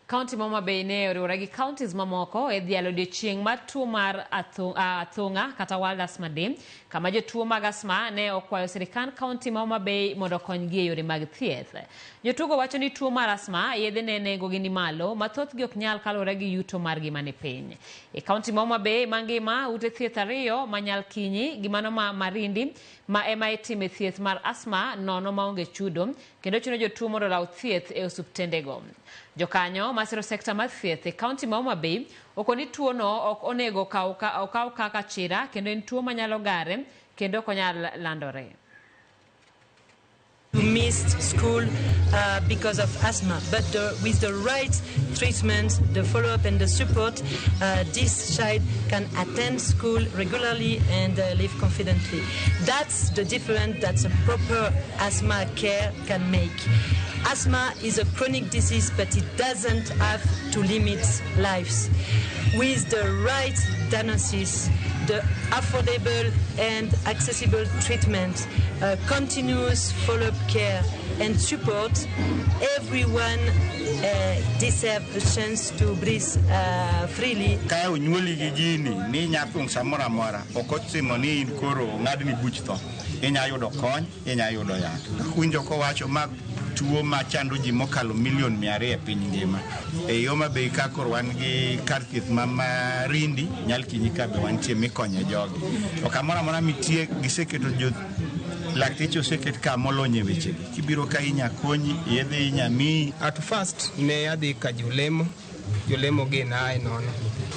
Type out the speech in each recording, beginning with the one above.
Kaunti ma Homa Bay ne oriwore gi counties mamoko e dhialo odiechieng' mar tuo mar athung'a kata World Asthma Day, kama jotuo mag asthma ne okwayo sirkand kaunti ma Homa Bay mondo okonygi e yore mag thieth. Jotuogo wacho ni tuo mar asthma yedhene nengogi ni malo ma thothgi ok nyal kaluwore gi yuto margi mani piny. E kaunti ma Homa Bay mangima, ute thieth ariyo ma Nyalkinyi gi mano ma Marindi ma ema itime thieth mar asthma nono maonge chudo kendo chuno jotuo mondo olaw thieth e osuptendego. Jokanyo masiro sekta mar thieth e kaunti ma Homa Bay okoni tuono ok onego okaw kaka chira kendo en tuo manyalo gare kendo ok onyal landore. Who missed school because of asthma. But with the right treatment, the follow-up and the support, this child can attend school regularly and live confidently. That's the difference that a proper asthma care can make. Asthma is a chronic disease, but it doesn't have to limit lives. With the right diagnosis, the affordable and accessible treatment, continuous follow-up care and support, everyone deserves a chance to breathe freely. Ka onyuoli gi gini ni inya thung' samoro amora, ok otimo ni in koro ong'adni buch tho. Inya yudo kony, inya yudo yath. Winjo kowacho ma tuo machando ji mokalo milion 200 e piny ngima. E Homa Bay ka koro wan gi kar thieth ma Marindi, Nyalkinyi ka be wantie mikonye jogi. To kamoro amora mitie giseketo jo lakteche oseket ka molony e wechegi. Kibiro ka inya konyi, yedhe inya miyi. At first ne adhi ka jolemo, jolemo gi nae nono.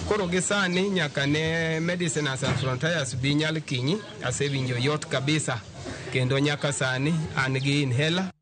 Koro gi sani nyaka ne Medecins Sans Frontieres bi Nyalkinyi, asewinjo yot kabisa. Kendo nyaka sani an gi inhaler.